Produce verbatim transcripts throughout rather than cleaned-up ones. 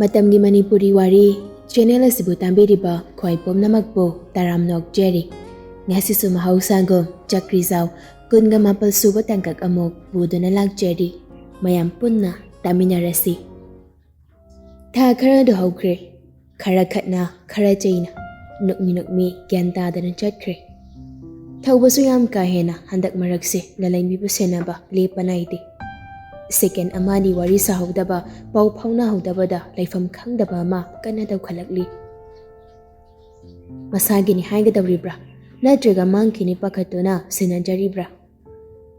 ꯃꯇꯝꯒꯤ ꯃꯅꯤꯄꯨꯔꯤ ꯋꯥꯔꯤ ꯆꯦꯅꯦꯜ ꯑꯁꯤꯕꯨ ꯇꯥꯕꯤꯔꯤꯕ ꯈ꯭ꯋꯥꯏ ꯄꯨꯝꯅꯃꯛꯄꯨ ꯇꯔꯥꯝꯅ ꯑꯣꯛꯆꯔꯤ꯫ ꯉꯁꯤꯁꯨ ꯃꯍꯧꯁꯥꯒꯨꯝ ꯆꯀ꯭ꯔꯤꯖꯥꯎ ꯀꯨꯟꯒ ꯃꯥꯄꯜ ꯁꯨꯕ ꯇꯥꯡꯀꯛ ꯑꯃꯨꯛ ꯄꯨꯗꯨꯅ ꯂꯥꯛꯆꯔꯤ꯫ ꯃꯌꯥꯝ ꯄꯨꯟꯅ ꯇꯥꯃꯤꯟꯅꯔꯁꯤ꯫ ꯊꯥ ꯈꯔꯗꯨ ꯍꯧꯈ꯭ꯔꯦ꯫ ꯈꯔ ꯈꯠꯅ, ꯈꯔ ꯆꯩꯅ, ꯅꯣꯛꯃꯤ ꯅꯣꯛꯃꯤ ꯒ꯭ꯌꯥꯟ ꯇꯥꯗꯅ ꯆꯠꯈ꯭ꯔꯦ꯫ ꯊꯧꯕꯁꯨ ꯌꯥꯝ ꯀꯥ ꯍꯦꯟꯅ ꯍꯟꯗꯛ ꯃꯔꯛꯁꯦ ꯂꯂꯩꯕꯤꯕꯨ ꯁꯦꯟꯅꯕ ꯂꯦꯞꯄ ꯅꯥꯏꯗꯦ꯫ ꯁꯦꯀꯦꯟ ꯑꯃ ꯑꯅꯤ ꯋꯥꯔꯤ ꯁꯥꯍꯧꯗꯕ, ꯄꯥꯎ ꯐꯥꯎꯅꯍꯧꯗꯕꯗ ꯂꯩꯐꯝ ꯈꯪꯗꯕ ꯑꯃ ꯀꯟꯅ ꯇꯧꯈꯠꯂꯛꯂꯤ꯫ ꯃꯁꯥꯒꯤꯅꯤ ꯍꯥꯏꯒꯗꯧꯔꯤꯕ꯭ꯔꯥ, ꯅꯠꯇ꯭ꯔꯒ ꯃꯥꯡꯈꯤꯅꯤ ꯄꯥꯈꯠꯇꯨꯅ ꯁꯦꯟꯅꯖꯔꯤꯕ꯭ꯔꯥ?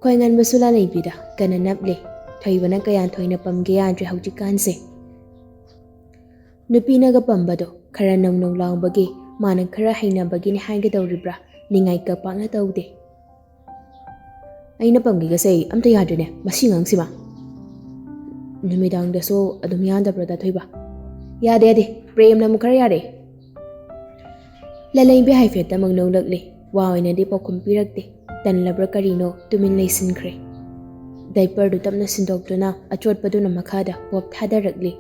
ꯈ꯭ꯋꯥꯏꯉꯟꯕꯁꯨ ꯂꯥꯂꯩꯕꯤꯗ ꯀꯟꯅ ꯅꯞꯂꯦ꯫ ꯊꯣꯏꯕꯅ ꯀꯌꯥ ꯊꯣꯏꯅ ꯄꯝꯒꯦ ꯌꯥꯗ꯭ꯔꯦ ꯍꯧꯖꯤꯛꯀꯥꯟꯁꯦ꯫ ꯅꯨꯄꯤꯅꯒ ꯄꯝꯕꯗꯣ ꯈꯔ ꯅꯧ ꯅꯧ ꯂꯥꯎꯕꯒꯤ, ꯃꯥꯅ ꯈꯔ ꯍꯩꯅꯕꯒꯤꯅꯤ ꯍꯥꯏꯒꯗꯧꯔꯤꯕ꯭ꯔꯥ, ꯅꯤꯡꯉꯥꯏ ꯀ ꯄꯥꯛꯅ ꯇꯧꯗꯦ꯫ ꯑꯩꯅ ꯄꯝꯒꯦꯒꯁꯦ ꯑꯝꯇ ꯌꯥꯗ꯭ꯔꯦꯅꯦ ꯃꯁꯤ ꯑꯉꯥꯡꯁꯤꯃ꯫ ꯅꯨꯃꯤꯗꯥꯡꯗꯁꯨ ꯑꯗꯨꯝ ꯌꯥꯗꯕ꯭ꯔꯣ ꯗꯥ ꯊꯣꯏꯕ? ꯌꯥꯗꯦ, ꯌꯥꯗꯦ, ꯄ꯭ꯔꯦꯝꯅ ꯑꯃꯨꯛ ꯈꯔ ꯌꯥꯔꯦ꯫ ꯂꯂꯩꯕꯤ ꯍꯥꯏꯐꯦꯠꯇꯃꯛ ꯅꯣꯛꯂꯛꯂꯦ꯫ ꯋꯥ ꯑꯣꯏꯅꯗꯤ ꯄꯥꯎꯈꯨꯝ ꯄꯤꯔꯛꯇꯦ꯫ ꯇꯟꯂꯕ꯭ꯔꯥ ꯀꯔꯤꯅꯣ ꯇꯨꯃꯤꯟ ꯂꯩꯁꯤꯟꯈ꯭ꯔꯦ꯫ ꯗꯥꯏꯄꯔꯗꯨ ꯇꯞꯅ ꯁꯤꯟꯗꯣꯛꯇꯨꯅ ꯑꯆꯣꯠꯄꯗꯨꯅ ꯃꯈꯥꯗ ꯄꯣꯞ ꯊꯥꯗꯔꯛꯂꯤ꯫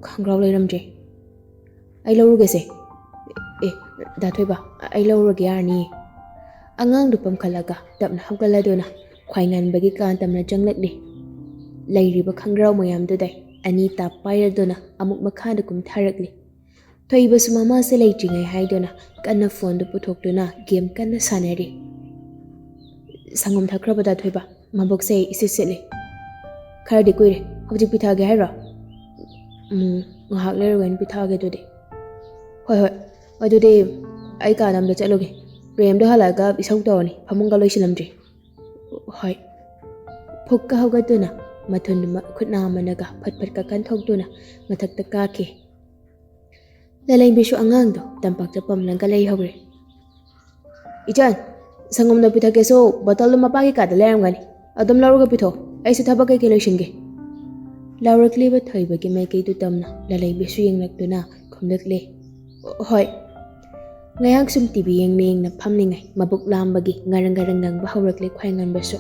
ꯈꯣꯡꯒ꯭ꯔꯥꯎ ꯂꯩꯔꯝꯗ꯭ꯔꯦ꯫ ꯑꯩ ꯂꯧꯔꯨꯒꯦꯁꯦ꯫ ꯑꯦ, ꯗꯥ ꯊꯣꯏꯕ, ꯑꯩ ꯂꯧꯔꯨꯔꯒꯦ ꯌꯥꯔꯅꯤꯌꯦ꯫ ꯑꯉꯥꯡꯗꯨ ꯄꯝꯈꯠꯂꯒ ꯇꯞꯅ ꯍꯧꯒꯠꯂꯗꯨꯅ ꯈ꯭ꯋꯥꯏꯉꯟꯕꯒꯤ ꯀꯥ ꯇꯝꯅ ꯆꯪꯂꯛꯂꯤ꯫ ꯂꯩꯔꯤꯕ ꯈꯣꯡꯒ꯭ꯔꯥꯎ ꯃꯌꯥꯝꯗꯨꯗꯩ ꯑꯅꯤ ꯇꯥꯞ ꯄꯥꯏꯔꯗꯨꯅ ꯑꯃꯨꯛ ꯃꯈꯥꯗ ꯀꯨꯝꯊꯔꯛꯂꯤ꯫ ꯊꯣꯏꯕꯁꯨ ꯃꯃꯥꯁꯦ ꯂꯩꯇ꯭ꯔꯤꯉꯩ ꯍꯥꯏꯗꯨꯅ ꯀꯟꯅ ꯐꯣꯟꯗꯨ ꯄꯨꯊꯣꯛꯇꯨꯅ ꯒꯦꯝ ꯀꯟꯅ ꯁꯥꯟꯅꯔꯤ꯫ ꯁꯪꯒꯣꯝ ꯊꯛꯈ꯭ꯔꯕ ꯗꯥ ꯊꯣꯏꯕ? ꯃꯕꯨꯛꯁꯦ ꯏꯁꯤꯠ ꯁꯤꯠꯂꯤ꯫ ꯈꯔꯗꯤ ꯀꯨꯏꯔꯦ꯫ ꯍꯧꯖꯤꯛ ꯄꯤꯊꯛꯑꯒꯦ ꯍꯥꯏꯔꯣ? ꯎꯝ, ꯉꯥꯏꯍꯥꯛ ꯂꯩꯔꯒ ꯑꯣꯏꯅ ꯄꯤꯊꯛꯑꯒꯦ ꯑꯗꯨꯗꯤ꯫ ꯍꯣꯏ, ꯍꯣꯏ꯫ ꯑꯗꯨꯗꯤ ꯑꯩ ꯀꯥꯗ ꯑꯝꯇ ꯆꯠꯂꯨꯒꯦ꯫ ꯄ꯭ꯔꯦꯝꯗꯣ ꯍꯜꯂꯛꯑꯒ ꯏꯁꯧ ꯇꯧꯔꯅꯤ꯫ ꯐꯃꯨꯡꯒ ꯂꯣꯏꯁꯤꯜꯂꯝꯗ꯭ꯔꯤ꯫ ꯍꯣꯏ꯫ ꯐꯨꯛꯀ ꯍꯧꯒꯠꯇꯨꯅ ꯃꯊꯨꯟꯗꯨ ꯃ-, ꯈꯨꯠ ꯅꯥꯝꯃꯅꯒ ꯐꯠ ꯐꯠꯀ ꯀꯟꯊꯣꯛꯇꯨꯅ ꯃꯊꯛꯇ ꯀꯥꯈꯤ꯫ ꯂꯂꯩꯕꯤꯁꯨ ꯑꯉꯥꯡꯗꯣ ꯇꯝꯄꯥꯛꯇ ꯄꯝꯂꯒ ꯂꯩꯍꯧꯔꯦ꯫ "ꯏꯆꯟ, ꯁꯪꯒꯣꯝꯗꯣ ꯄꯤꯊꯛꯀꯦꯁꯨ ꯕꯣꯇꯜꯗꯣ ꯃꯄꯥꯒꯤ ꯀꯥꯗ ꯂꯩꯔꯝꯒꯅꯤ꯫ ꯑꯗꯨꯝ ꯂꯧꯔꯒ ꯄꯤꯊꯣꯛ, ꯑꯩꯁꯨ ꯊꯕꯛ ꯀꯩꯀꯩ ꯂꯣꯏꯁꯤꯟꯒꯦ꯫" ꯂꯥꯎꯔꯛꯂꯤꯕ ꯊꯣꯏꯕꯒꯤ ꯃꯥꯏꯀꯩꯗꯨ ꯇꯝꯅ ꯂꯂꯩꯕꯤꯁꯨ ꯌꯦꯡꯂꯛꯇꯨꯅ ꯈꯨꯝꯂꯛꯂꯦ꯫ "ꯍꯣꯏ꯫" ꯉꯥꯏꯍꯥꯛ ꯁꯨꯝ ꯇꯤ ꯚꯤ ꯌꯦꯡꯅ ꯌꯦꯡꯅ ꯐꯝꯂꯤꯉꯩ ꯃꯕꯨꯛ ꯂꯥꯝꯕꯒꯤ ꯉꯔꯪ ꯉꯔꯪ ꯉꯪꯕ ꯍꯧꯔꯛꯂꯦ ꯈ꯭ꯋꯥꯏꯉꯟꯕꯁꯨ꯫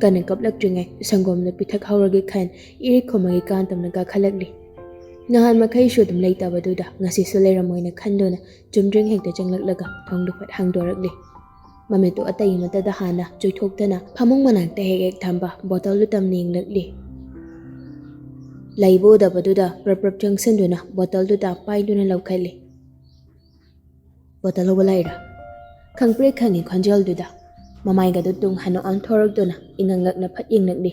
ꯀꯟꯅ ꯀꯞꯂꯛꯇ꯭ꯔꯤꯉꯩ ꯁꯪꯒꯣꯝꯗꯣ ꯄꯤꯊꯛꯍꯧꯔꯒꯦ ꯈꯟ ꯏꯔꯤꯛꯈꯣꯝꯕꯒꯤ ꯀꯥ ꯇꯝꯅ ꯀꯥꯈꯠꯂꯛꯂꯤ꯫ ꯅꯍꯥꯟ ꯃꯈꯩꯁꯨ ꯑꯗꯨꯝ ꯂꯩꯇꯕꯗꯨꯗ ꯉꯁꯤꯁꯨ ꯂꯩꯔꯝꯃꯣꯏꯅ ꯈꯟꯗꯨꯅ ꯆꯨꯝꯗ꯭ꯔꯤꯡ ꯍꯦꯛꯇ ꯆꯪꯂꯛꯂꯒ ꯊꯣꯡꯗꯨ ꯐꯠ ꯍꯥꯡꯗꯣꯔꯛꯂꯤ꯫ ꯃꯃꯤꯠꯇꯨ ꯑꯇꯩ ꯑꯃꯠꯇꯗ ꯍꯥꯟꯅ ꯆꯣꯏꯊꯣꯛꯇꯅ ꯐꯃꯨꯡ ꯃꯅꯥꯛꯇ ꯍꯦꯛ ꯍꯦꯛ ꯊꯝꯕ ꯕꯣꯇꯜꯗꯨ ꯇꯝꯅ ꯌꯦꯡꯂꯛꯂꯤ꯫ ꯂꯩꯕ ꯎꯗꯕꯗꯨꯗ ꯄ꯭ꯔꯞ ꯄ꯭ꯔꯞ ꯆꯪꯁꯤꯟꯗꯨꯅ ꯕꯣꯇꯜꯗꯨꯗ ꯄꯥꯏꯗꯨꯅ ꯂꯧꯈꯠꯂꯤ꯫ "ꯕꯣꯇꯜ ꯂꯧꯕ ꯂꯥꯛꯏꯔꯥ?" ꯈꯪꯄ꯭ꯔꯦꯛ ꯈꯪꯉꯤ ꯈꯣꯟꯖꯦꯜꯗꯨꯗ ꯃꯃꯥꯏꯒꯗꯨ ꯇꯨꯡ ꯍꯟꯅ ꯑꯣꯟꯊꯣꯔꯛꯇꯨꯅ ꯏꯉꯛ ꯉꯛꯅ ꯐꯠ ꯌꯦꯡꯂꯛꯂꯤ꯫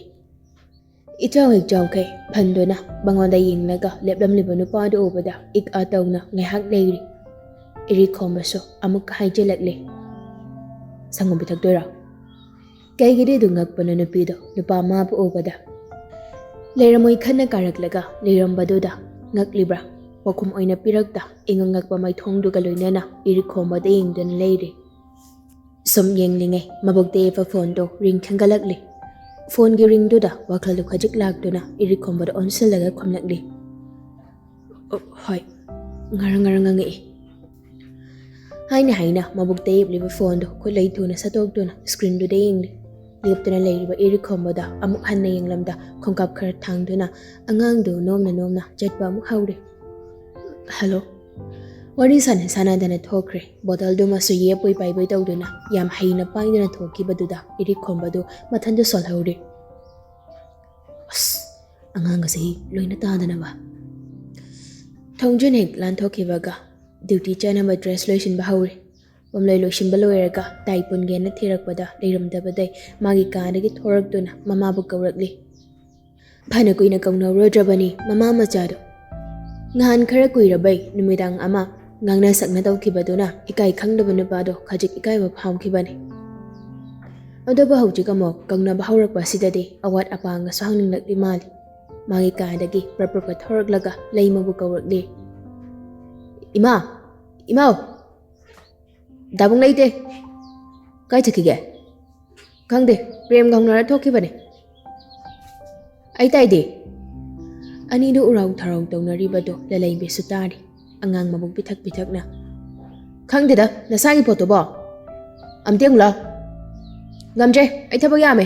ꯏꯆꯥꯎ ꯍꯦꯛ ꯆꯥꯎꯈꯩ ꯐꯟꯗꯨꯅ ꯃꯉꯣꯟꯗ ꯌꯦꯡꯂꯒ ꯂꯦꯞꯂꯝꯂꯤꯕ ꯅꯨꯄꯥꯗꯨ ꯎꯕꯗ ꯏꯛ ꯑ ꯇꯧꯅ ꯉꯥꯏꯍꯥꯛ ꯂꯩꯔꯤ꯫ ꯏꯔꯤꯛ ꯈꯣꯝꯕꯁꯨ ꯑꯃꯨꯛꯀ ꯍꯥꯏꯖꯤꯜꯂꯛꯂꯤ꯫ "ꯁꯪꯒꯣꯝ ꯄꯤꯊꯛꯇꯣꯏꯔꯣ?" ꯀꯩꯒꯤꯗꯤ ꯑꯗꯨ ꯉꯛꯄꯅꯣ ꯅꯨꯄꯤꯗꯣ ꯅꯨꯄꯥ ꯃꯥꯕꯨ ꯎꯕꯗ꯫ ꯂꯩꯔꯝꯃꯣꯏ ꯈꯟꯅ ꯀꯥꯔꯛꯂꯒ ꯂꯩꯔꯝꯕꯗꯨꯗ ꯉꯛꯂꯤꯕ꯭ꯔꯥ? ꯄꯥꯎꯈꯨꯝ ꯑꯣꯏꯅ ꯄꯤꯔꯛꯇ ꯏꯉꯛ ꯉꯛꯄ ꯃꯥꯏꯊꯣꯡꯗꯨꯒ ꯂꯣꯏꯅꯅ ꯏꯔꯤꯛ ꯈꯣꯝꯕꯗ ꯌꯦꯡꯗꯨꯅ ꯂꯩꯔꯤ꯫ ꯁꯨꯝ ꯌꯦꯡꯂꯤꯉꯩ ꯃꯕꯨꯛꯇ ꯌꯦꯞꯄ ꯐꯣꯟꯗꯣ ꯔꯤꯡ ꯈꯟꯒꯠꯂꯛꯂꯤ꯫ ꯐꯣꯟꯒꯤ ꯔꯤꯡꯗꯨꯗ ꯋꯥꯈꯜꯗꯨ ꯈꯖꯤꯛ ꯂꯥꯛꯇꯨꯅ ꯏꯔꯤꯛ ꯈꯣꯝꯕꯗ ꯑꯣꯟꯁꯤꯜꯂꯒ ꯈꯨꯝꯂꯛꯂꯤ꯫ "ꯑꯣ, ꯍꯣꯏ," ꯉꯔꯪ ꯉꯔꯪ ꯉꯪꯉꯛꯏ꯫ ꯍꯥꯏꯅ ꯍꯥꯏꯅ ꯃꯕꯨꯛꯇ ꯌꯦꯞꯂꯤꯕ ꯐꯣꯟꯗꯣ ꯈꯨꯠꯂꯩ ꯊꯨꯅ ꯁꯠꯇꯣꯛꯇꯨꯅ ꯁ꯭ꯀ꯭ꯔꯤꯟꯗꯨꯗ ꯌꯦꯡꯂꯤ꯫ ꯂꯦꯞꯇꯨꯅ ꯂꯩꯔꯤꯕ ꯏꯔꯤꯛ ꯈꯣꯝꯕꯗ ꯑꯃꯨꯛ ꯍꯟꯅ ꯌꯦꯡꯂꯝꯗ ꯈꯣꯡꯀꯥꯞ ꯈꯔ ꯊꯥꯡꯗꯨꯅ ꯑꯉꯥꯡꯗꯨ ꯅꯣꯝꯅ ꯅꯣꯝꯅ ꯆꯠꯄ ꯑꯃꯨꯛ ꯍꯧꯔꯦ꯫ "ꯍꯜꯂꯣ?" ꯋꯥꯔꯤ ꯁꯥꯟꯅ ꯁꯥꯟꯅꯗꯅ ꯊꯣꯛꯈ꯭ꯔꯦ꯫ ꯕꯣꯇꯜꯗꯨꯃꯁꯨ ꯌꯦꯞꯄꯣꯏ ꯄꯥꯏꯕꯣꯏ ꯇꯧꯗꯨꯅ ꯌꯥꯝ ꯍꯩꯅ ꯄꯥꯏꯗꯨꯅ ꯊꯣꯛꯈꯤꯕꯗꯨꯗ ꯏꯔꯤꯛ ꯈꯣꯝꯕꯗꯨ ꯃꯊꯟꯇ ꯁꯣꯜꯍꯧꯔꯦ꯫ "ꯑꯁ, ꯑꯉꯥꯡ ꯑꯁꯤ ꯂꯣꯏꯅ ꯇꯥꯗꯅꯕ!" ꯊꯣꯡꯖꯤꯟ ꯍꯦꯛ ꯂꯥꯟꯊꯣꯛꯈꯤꯕꯒ ꯗ꯭ꯌꯨꯇꯤ ꯆꯠꯅꯕ ꯗ꯭ꯔꯦꯁ ꯂꯣꯏꯁꯤꯟꯕ ꯍꯧꯔꯦ꯫ ꯄꯣꯝꯂꯣꯏ ꯂꯣꯏꯁꯤꯟꯕ ꯂꯣꯏꯔꯒ ꯇꯥꯏ ꯄꯨꯟꯒꯦꯅ ꯊꯤꯔꯛꯄꯗ ꯂꯩꯔꯝꯗꯕꯗꯩ ꯃꯥꯒꯤ ꯀꯥꯗꯒꯤ ꯊꯣꯔꯛꯇꯨꯅ ꯃꯃꯥꯕꯨ ꯀꯧꯔꯛꯂꯤ꯫ ꯐꯅ ꯀꯨꯏꯅ ꯀꯧꯅꯔꯨꯗ꯭ꯔꯕꯅꯤ ꯃꯃꯥ ꯃꯆꯥꯗꯣ꯫ ꯉꯍꯥꯟ ꯈꯔ ꯀꯨꯏꯔꯕꯩ ꯅꯨꯃꯤꯗꯥꯡ ꯑꯃ ꯉꯥꯡꯅ ꯁꯛꯅ ꯇꯧꯈꯤꯕꯗꯨꯅ ꯏꯀꯥꯏ ꯈꯪꯗꯕ ꯅꯨꯄꯥꯗꯣ ꯈꯖꯤꯛ ꯏꯀꯥꯏꯕ ꯐꯥꯎꯈꯤꯕꯅꯤ꯫ ꯑꯗꯨꯕꯨ ꯍꯧꯖꯤꯛ ꯑꯃꯨꯛ ꯀꯧꯅꯕ ꯍꯧꯔꯛꯄ ꯑꯁꯤꯗꯗꯤ ꯑꯋꯥꯠ ꯑꯄꯥꯒꯁꯨ ꯍꯪꯅꯤꯡꯂꯛꯂꯤ ꯃꯥꯜꯂꯤ꯫ ꯃꯥꯒꯤ ꯀꯥꯗꯒꯤ ꯄ꯭ꯔꯞ ꯄ꯭ꯔꯞꯀ ꯊꯣꯔꯛꯂꯒ ꯂꯩꯃꯕꯨ ꯀꯧꯔꯛꯂꯤ꯫ "ꯏꯃꯥ! ꯏꯃꯥꯎ!" "ꯗꯥꯕꯨꯡ ꯂꯩꯇꯦ꯫ ꯀꯥꯏ ꯆꯠꯈꯤꯒꯦ?" "ꯈꯪꯗꯦ, ꯄ꯭ꯔꯦꯝꯒ ꯍꯧꯅꯔ ꯊꯣꯛꯈꯤꯕꯅꯦ꯫" "ꯑꯩ ꯇꯥꯏꯗꯤ?" ꯑꯅꯤꯗꯨ ꯎꯔꯥꯎ ꯊꯔꯥꯎ ꯇꯧꯅꯔꯤꯕꯗꯣ ꯂꯂꯩꯕꯤꯁꯨ ꯇꯥꯔꯤ꯫ ꯑꯉꯥꯡ ꯃꯕꯨꯛ ꯄꯤꯊꯛ ꯄꯤꯊꯛꯅ, "ꯈꯪꯗꯦꯗ, ꯅꯁꯥꯒꯤ ꯄꯣꯠꯇꯨꯕꯣ꯫ ꯑꯝꯇ ꯌꯦꯡꯉꯨ ꯂꯥꯎ꯫" "ꯉꯝꯗ꯭ꯔꯦ, ꯑꯩ ꯊꯕꯛ ꯌꯥꯝꯃꯦ꯫"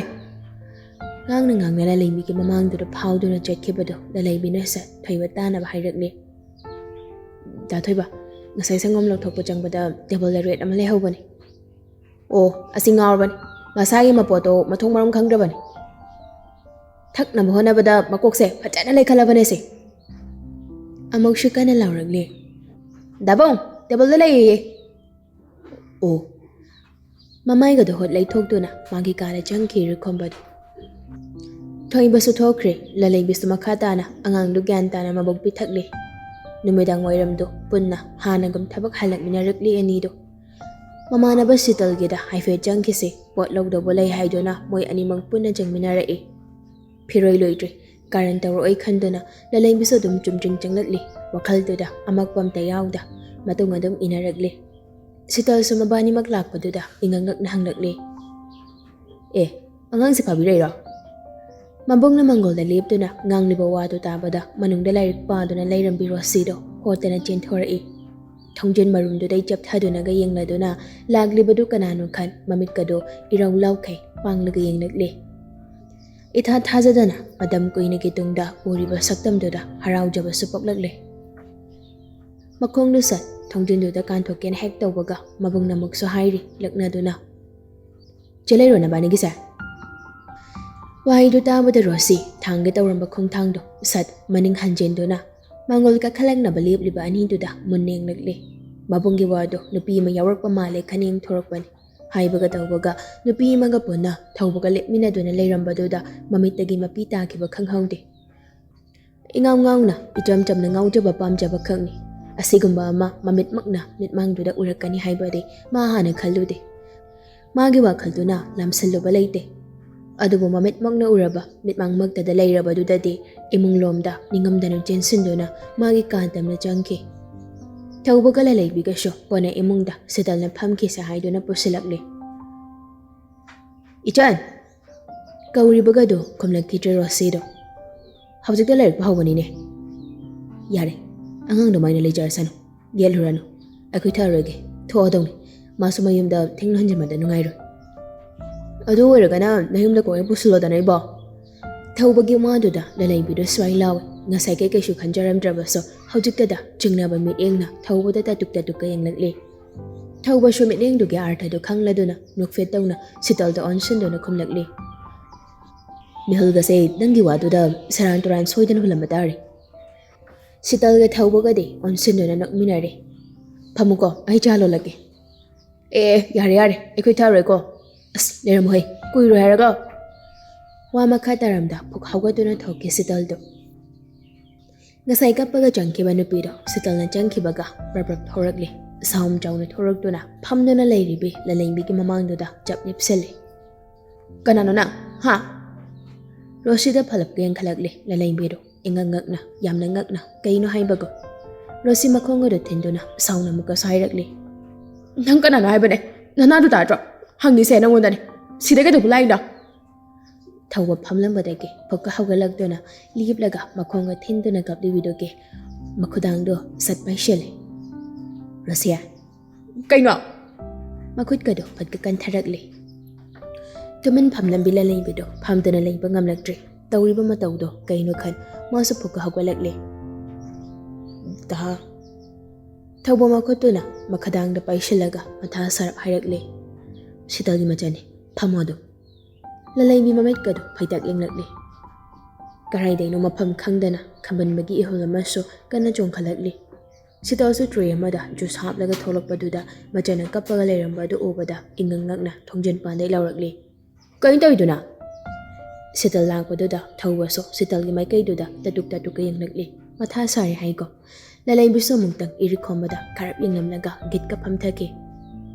ꯉꯥꯡꯅ ꯉꯥꯡꯅ ꯂꯂꯩꯕꯤꯒꯤ ꯃꯃꯥꯡꯗꯨꯗ ꯐꯥꯎꯗꯨꯅ ꯆꯠꯈꯤꯕꯗꯨ ꯂꯂꯩꯕꯤꯅ ꯁꯠ ꯊꯣꯏꯕ ꯇꯥꯅꯕ ꯍꯥꯏꯔꯛꯂꯦ꯫ "ꯗꯥ ꯊꯣꯏꯕ, ꯉꯁꯥꯏ ꯁꯪꯒꯣꯝ ꯂꯧꯊꯣꯛꯄ ꯆꯪꯕꯗ ꯇꯦꯕꯜꯗ ꯔꯦꯠ ꯑꯃ ꯂꯩꯍꯧꯕꯅꯤ꯫" "ꯑꯣ, ꯑꯁꯤ ꯉꯥꯎꯔꯕꯅꯤ꯫ ꯃꯁꯥꯒꯤ ꯃꯄꯣꯠꯇꯣ ꯃꯊꯣꯡ ꯃꯔꯝ ꯈꯪꯗ꯭ꯔꯕꯅꯤ꯫ ꯊꯛꯅꯕ ꯍꯣꯠꯅꯕꯗ ꯃꯀꯣꯛꯁꯦ ꯐꯖꯅ ꯂꯩꯈꯠꯂꯕꯅꯦ ꯁꯤ꯫" ꯑꯃꯨꯛꯁꯨ ꯀꯟꯅ ꯂꯥꯎꯔꯛꯂꯦ꯫ "ꯗꯥꯕꯨꯡ, ꯇꯦꯕꯜꯗ ꯂꯩꯌꯦ꯫" "ꯑꯣ꯫" ꯃꯃꯥꯏꯒꯗꯣ ꯍꯣꯠ ꯂꯩꯊꯣꯛꯇꯨꯅ ꯃꯥꯒꯤ ꯀꯥꯗ ꯆꯪꯈꯤ ꯔꯨꯈꯣꯝꯕꯗꯣ꯫ ꯊꯣꯏꯕꯁꯨ ꯊꯣꯛꯈ꯭ꯔꯦ, ꯂꯂꯩꯕꯤꯁꯨ ꯃꯈꯥ ꯇꯥꯅ ꯑꯉꯥꯡꯗꯨ ꯒ꯭ꯌꯥꯟ ꯇꯥꯅ ꯃꯕꯨꯛ ꯄꯤꯊꯛꯂꯦ꯫ ꯅꯨꯃꯤꯗꯥꯡ ꯋꯥꯏꯔꯝꯗꯨ ꯄꯨꯟꯅ ꯍꯥꯟꯅꯒꯨꯝ ꯊꯕꯛ ꯍꯜꯂꯛꯃꯤꯟꯅꯔꯛꯂꯤ ꯑꯅꯤꯗꯨ꯫ ꯃꯃꯥꯟꯅꯕ ꯁꯤꯇꯜꯒꯤꯗ ꯍꯥꯏꯐꯦꯠ ꯆꯪꯈꯤꯁꯤ, ꯄꯣꯠ ꯂꯧꯗꯧꯕ ꯂꯩ ꯍꯥꯏꯗꯨꯅ ꯃꯣꯏ ꯑꯅꯤꯃꯛ ꯄꯨꯟꯅ ꯆꯪꯃꯤꯟꯅꯔꯛꯏ꯫ ꯐꯤꯔꯣꯏ ꯂꯣꯏꯗ꯭ꯔꯤ, ꯀꯥꯔꯟ ꯇꯧꯔꯛꯑꯣꯏ ꯈꯟꯗꯨꯅ ꯂꯂꯩꯕꯤꯁꯨ ꯑꯗꯨꯝ ꯆꯨꯝꯗ꯭ꯔꯤꯡ ꯆꯪꯂꯛꯂꯤ꯫ ꯋꯥꯈꯜꯗꯨꯗ ꯑꯃꯛꯄ ꯑꯝꯇ ꯌꯥꯎꯗ ꯃꯇꯨꯡ ꯑꯗꯨꯝ ꯏꯟꯅꯔꯛꯂꯤ꯫ ꯁꯤꯇꯜꯁꯨ ꯃꯕꯥꯅꯤꯃꯛ ꯂꯥꯛꯄꯗꯨꯗ ꯏꯉꯛ ꯉꯛꯅ ꯍꯪꯂꯛꯂꯤ, "ꯑꯦ, ꯑꯉꯥꯡꯁꯦ ꯐꯥꯕꯤꯔꯛꯏꯔꯣ?" ꯃꯕꯨꯡꯅ ꯃꯪꯒꯣꯜꯗ ꯂꯦꯞꯇꯨꯅ ꯉꯥꯡꯂꯤꯕ ꯋꯥꯗꯨ ꯇꯥꯕꯗ ꯃꯅꯨꯡꯗ ꯂꯥꯏꯔꯤꯛ ꯄꯥꯗꯨꯅ ꯂꯩꯔꯝꯕꯤ ꯔꯣꯁꯤꯗꯣ ꯍꯣꯠꯇꯅ ꯆꯦꯟꯊꯣꯔꯛꯏ꯫ ꯊꯣꯡꯖꯤꯟ ꯃꯔꯨꯝꯗꯨꯗꯩ ꯆꯞꯊꯗꯨꯅꯒ ꯌꯦꯡꯂꯗꯨꯅ ꯂꯥꯛꯂꯤꯕꯗꯨ ꯀꯅꯥꯅꯣ ꯈꯟ ꯃꯃꯤꯠꯀꯗꯣ ꯏꯔꯧ ꯂꯥꯎꯈꯩ ꯄꯥꯡꯂꯒ ꯌꯦꯡꯂꯛꯂꯦ꯫ ꯏꯊꯥ ꯊꯥꯖꯗꯅ ꯃꯇꯝ ꯀꯨꯏꯅꯒꯤ ꯇꯨꯡꯗ ꯎꯔꯤꯕ ꯁꯛꯇꯝꯗꯨꯗ ꯍꯔꯥꯎꯖꯕꯁꯨ ꯄꯣꯛꯂꯛꯂꯦ꯫ ꯃꯈꯣꯡꯗꯨ ꯁꯠ ꯊꯣꯡꯖꯤꯟꯗꯨꯗ ꯀꯥꯟꯊꯣꯛꯀꯦꯅ ꯍꯦꯛ ꯇꯧꯕꯒ ꯃꯕꯨꯡꯅ ꯑꯃꯨꯛꯁꯨ ꯍꯥꯏꯔꯤ ꯂꯛꯅꯗꯨꯅ, "ꯆꯦꯜꯂꯩꯔꯣ ꯅꯕꯥꯅꯤꯒꯤꯁꯦ?" ꯋꯥꯍꯩꯗꯨ ꯇꯥꯕꯗ ꯔꯣꯁꯤ ꯊꯥꯡꯒꯦ ꯇꯧꯔꯝꯕ ꯈꯣꯡꯊꯥꯡꯗꯣ ꯁꯠ ꯃꯅꯤꯡ ꯍꯟꯖꯤꯟꯗꯨꯅ ꯃꯥꯡꯒꯣꯜ ꯀꯥꯈꯠꯂꯛꯅꯕ ꯂꯦꯞꯂꯤꯕ ꯑꯅꯤꯗꯨꯗ ꯃꯨꯟꯅ ꯌꯦꯡꯂꯛꯂꯦ꯫ ꯃꯕꯨꯡꯒꯤ ꯋꯥꯗꯣ ꯅꯨꯄꯤ ꯑꯃ ꯌꯥꯎꯔꯛꯄ ꯃꯥꯜꯂꯦ ꯈꯟꯅ ꯌꯦꯡꯊꯣꯔꯛꯄꯅꯤ꯫ ꯍꯥꯏꯕꯒ ꯇꯧꯕꯒ ꯅꯨꯄꯤ ꯑꯃꯒ ꯄꯨꯟꯅ ꯊꯧꯕꯒ ꯂꯦꯞꯃꯤꯟꯅꯗꯨꯅ ꯂꯩꯔꯝꯕꯗꯨꯗ ꯃꯃꯤꯠꯇꯒꯤ ꯃꯄꯤ ꯇꯥꯈꯤꯕ ꯈꯪꯍꯧꯗꯦ꯫ ꯏꯉꯥꯎ ꯉꯥꯎꯅ ꯏꯆꯝ ꯆꯝꯅ ꯉꯥꯎꯖꯕ ꯄꯥꯝꯖꯕ ꯈꯛꯅꯤ꯫ ꯑꯁꯤꯒꯨꯝꯕ ꯑꯃ ꯃꯃꯤꯠꯃꯛꯅ ꯃꯤꯠꯃꯥꯡꯗꯨꯗ ꯎꯔꯛꯀꯅꯤ ꯍꯥꯏꯕꯗꯤ ꯃꯥ ꯍꯥꯟꯅ ꯈꯜꯂꯨꯗꯦ꯫ ꯃꯥꯒꯤ ꯋꯥꯈꯜꯗꯨꯅ ꯂꯥꯝꯁꯤꯜꯂꯨꯕ ꯂꯩꯇꯦ꯫ ꯑꯗꯨꯕꯨ ꯃꯃꯤꯠꯃꯛꯅ ꯎꯔꯕ ꯃꯤꯠꯃꯥꯡꯃꯛꯇꯗ ꯂꯩꯔꯕꯗꯨꯗꯗꯤ ꯏꯃꯨꯡꯂꯣꯝꯗ ꯅꯤꯡꯉꯝꯗꯅ ꯆꯦꯟꯁꯤꯟꯗꯨꯅ ꯃꯥꯒꯤ ꯀꯥ ꯇꯝꯅ ꯆꯪꯈꯤ꯫ ꯊꯧꯕꯒ ꯂꯂꯩꯕꯤꯒꯁꯨ ꯀꯣꯟꯅ ꯏꯃꯨꯡꯗ ꯁꯤꯇꯜꯅ ꯐꯝꯈꯤꯁꯦ ꯍꯥꯏꯗꯨꯅ ꯄꯨꯁꯤꯜꯂꯛꯂꯤ꯫ "ꯏꯆꯟ!" ꯀꯧꯔꯤꯕꯒꯗꯨ ꯈꯨꯝꯂꯛꯈꯤꯗ꯭ꯔꯦ ꯔꯣꯁꯤꯗꯣ꯫ "ꯍꯧꯖꯤꯛꯇ ꯂꯥꯏꯔꯤꯛ ꯄꯥꯍꯧꯕꯅꯤꯅꯦ꯫" "ꯌꯥꯔꯦ, ꯑꯉꯥꯡꯗꯨꯃꯥꯏꯅ ꯂꯩꯖꯔꯁꯅꯨ, ꯌꯦꯠꯂꯨꯔꯅꯨ꯫ ꯑꯩꯈꯣꯏ ꯊꯛꯑꯔꯣꯏꯒꯦ, ꯊꯣꯛꯑꯗꯧꯅꯤ꯫ ꯃꯥꯁꯨ ꯃꯌꯨꯝꯗ ꯊꯦꯡꯅ ꯍꯟꯖꯤꯟꯕꯗ ꯅꯨꯡꯉꯥꯏꯔꯣꯏ꯫ ꯑꯗꯨ ꯑꯣꯏꯔꯒꯅ ꯅꯌꯨꯝꯗ ꯀꯣꯛ ꯍꯦꯛ ꯄꯨꯁꯤꯜꯂꯣꯗꯅ ꯏꯕꯣ꯫" ꯊꯧꯕꯒꯤ ꯋꯥꯗꯨꯗ ꯂꯂꯩꯕꯤꯗꯨ ꯁ꯭ꯋꯥꯏ ꯂꯥꯎꯏ꯫ ꯉꯁꯥꯏ ꯀꯩ ꯀꯩꯁꯨ ꯈꯟꯖꯔꯝꯗ꯭ꯔꯕꯁꯨ ꯍꯧꯖꯤꯛꯇꯗ ꯆꯤꯡꯅꯕ ꯃꯤꯠꯌꯦꯡꯅ ꯊꯧꯕꯗ ꯇꯥꯇꯨꯛ ꯇꯥꯇꯨꯛꯀ ꯌꯦꯡꯂꯛꯂꯤ꯫ ꯊꯧꯕꯁꯨ ꯃꯤꯠꯌꯦꯡꯗꯨꯒꯤ ꯑꯥꯔꯊꯗꯨ ꯈꯪꯂꯗꯨꯅ ꯅꯣꯛꯐꯦꯠ ꯇꯧꯅ ꯁꯤꯇꯜꯗ ꯑꯣꯟꯁꯤꯟꯗꯨꯅ ꯈꯨꯝꯂꯛꯂꯤ꯫ "ꯃꯤꯍꯨꯜꯒꯁꯦ ꯅꯪꯒꯤ ꯋꯥꯗꯨꯗ ꯁꯦꯔꯥꯟ ꯇꯨꯔꯥꯟ ꯁꯣꯏꯗꯅ ꯍꯨꯜꯂꯝꯕ ꯇꯥꯔꯦ꯫ ꯁꯤꯇꯜꯒ ꯊꯧꯕꯒꯗꯤ ꯑꯣꯟꯁꯤꯟꯗꯨꯅ ꯅꯣꯛꯃꯤꯟꯅꯔꯦ꯫ "ꯐꯝꯃꯨꯀꯣ, ꯑꯩ ꯆꯥ ꯂꯣꯜꯂꯛꯀꯦ꯫" "ꯑꯦ, ꯌꯥꯔꯦ, ꯌꯥꯔꯦ, ꯑꯩꯈꯣꯏ ꯊꯛꯑꯔꯣꯏꯀꯣ꯫" "ꯑꯁ, ꯂꯩꯔꯝꯃꯣꯍꯦ, ꯀꯨꯏꯔꯣꯏ ꯍꯥꯏꯔꯒ꯫" ꯋꯥ ꯃꯈꯥ ꯇꯥꯔꯝꯗ ꯐꯨꯛ ꯍꯧꯒꯠꯇꯨꯅ ꯊꯣꯛꯈꯤ ꯁꯤꯇꯜꯗꯨ꯫ ꯉꯁꯥꯏ ꯀꯞꯄꯒ ꯆꯪꯈꯤꯕ ꯅꯨꯄꯤꯗꯣ ꯁꯤꯇꯜꯅ ꯆꯪꯈꯤꯕꯒ ꯕ꯭ꯔꯞ ꯕ꯭ꯔꯞ ꯊꯣꯔꯛꯂꯤ꯫ ꯁꯥꯎꯝ ꯆꯥꯎꯅ ꯊꯣꯔꯛꯇꯨꯅ ꯐꯝꯗꯨꯅ ꯂꯩꯔꯤꯕꯤ ꯂꯂꯩꯕꯤꯒꯤ ꯃꯃꯥꯡꯗꯨꯗ ꯆꯞ ꯂꯦꯞꯁꯤꯜꯂꯤ꯫ "ꯀꯅꯥꯅꯣ ꯅꯪ? ꯍꯥ?" ꯔꯣꯁꯤꯗ ꯐꯂꯞꯀ ꯌꯦꯡꯈꯠꯂꯛꯂꯤ ꯂꯂꯩꯕꯤꯗꯣ꯫ ꯏꯉꯛ ꯉꯛꯅ, ꯌꯥꯝꯅ ꯉꯛꯅ, ꯀꯩꯅꯣ ꯍꯥꯏꯕꯒꯨꯝ꯫ ꯔꯣꯁꯤ ꯃꯈꯣꯡ ꯑꯗꯨ ꯊꯤꯟꯗꯨꯅ ꯁꯥꯎꯅ ꯑꯃꯨꯛꯀꯁꯨ ꯍꯥꯏꯔꯛꯂꯤ꯫ "ꯅꯪ ꯀꯅꯥꯅꯣ ꯍꯥꯏꯕꯅꯦ? ꯅꯅꯥꯗꯨ ꯇꯥꯗ꯭ꯔꯣ? ꯍꯪꯉꯤꯁꯦ ꯅꯪꯉꯣꯟꯗꯅꯦ꯫ ꯁꯤꯗ ꯀꯩꯗꯧꯕ ꯂꯥꯛꯏꯅꯣ?" ꯊꯧꯕ ꯐꯝꯂꯝꯕꯗꯒꯤ ꯐꯛꯀ ꯍꯧꯒꯠꯂꯛꯇꯨꯅ ꯂꯦꯞꯂꯒ ꯃꯈꯣꯡꯒ ꯊꯤꯟꯗꯨꯅ ꯀꯞꯂꯤꯕꯤꯗꯨꯒꯤ ꯃꯈꯨꯗꯥꯡꯗꯣ ꯁꯠ ꯄꯥꯏꯁꯤꯜꯂꯤ꯫ "ꯔꯣꯁꯤꯌꯥ!" "ꯀꯩꯅꯣ?" ꯃꯈꯨꯠꯀꯗꯣ ꯐꯠꯀ ꯀꯟꯊꯔꯛꯂꯤ꯫ ꯇꯨꯃꯤꯟ ꯐꯝꯂꯝꯕꯤ ꯂꯂꯩꯕꯤꯗꯣ ꯐꯝꯗꯨꯅ ꯂꯩꯕ ꯉꯝꯂꯛꯇ꯭ꯔꯦ꯫ ꯇꯧꯔꯤꯕ ꯃꯇꯧꯗꯣ ꯀꯩꯅꯣ ꯈꯟ ꯃꯥꯁꯨ ꯐꯨꯛꯀ ꯍꯧꯒꯠꯂꯛꯂꯦ꯫ "ꯗꯍꯥ!" ꯊꯧꯕ ꯃꯈꯨꯠꯇꯨꯅ ꯃꯈꯗꯥꯡꯗ ꯄꯥꯏꯁꯤꯜꯂꯒ ꯃꯊꯥ ꯁꯥꯔꯞ ꯍꯥꯏꯔꯛꯂꯦ꯫ "ꯁꯤꯇꯜꯒꯤ ꯃꯆꯥꯅꯤ, ꯐꯝꯃꯣ ꯑꯗꯨꯝ꯫" ꯂꯂꯩꯕꯤ ꯃꯃꯤꯠꯀꯗꯣ ꯐꯩꯇꯛ ꯌꯦꯡꯂꯛꯂꯦ꯫ ꯀꯔꯥꯏꯗꯩꯅꯣ ꯃꯐꯝ ꯈꯪꯗꯅ ꯈꯝꯕꯟꯕꯒꯤ ꯏꯍꯨꯜ ꯑꯃꯁꯨ ꯀꯟꯅ ꯆꯣꯡꯈꯠꯂꯛꯂꯤ꯫ ꯁꯤꯇꯜꯁꯨ ꯇ꯭ꯔꯦ ꯑꯃꯗ ꯖꯨꯁ ꯍꯥꯞꯂꯒ ꯊꯣꯛꯂꯛꯄꯗꯨꯗ ꯃꯆꯟꯅ ꯀꯞꯄꯒ ꯂꯩꯔꯝꯕ ꯑꯗꯨ ꯎꯕꯗ ꯏꯉꯛ ꯉꯛꯅ ꯊꯣꯡꯖꯤꯟ ꯄꯥꯟꯗꯩ ꯂꯥꯎꯔꯛꯂꯤ꯫ "ꯀꯩꯅꯣ ꯇꯧꯔꯤꯗꯨꯅ?" ꯁꯤꯇꯜ ꯂꯥꯛꯄꯗꯨꯗ ꯊꯧꯕꯁꯨ ꯁꯤꯇꯜꯒꯤ ꯃꯥꯏꯀꯩꯗꯨꯗ ꯇꯥꯇꯨꯛ ꯇꯥꯇꯨꯛꯀ ꯌꯦꯡꯂꯛꯂꯤ꯫ ꯃꯊꯥ ꯁꯥꯔꯦ ꯍꯥꯏꯀꯣ꯫ ꯂꯂꯩꯕꯤꯁꯨ ꯑꯃꯨꯛꯇꯪ ꯏꯔꯤꯛ ꯈꯣꯝꯕꯗ ꯈꯔꯞ ꯌꯦꯡꯂꯝꯂꯒ ꯒꯤꯠꯀ ꯐꯝꯊꯈꯤ꯫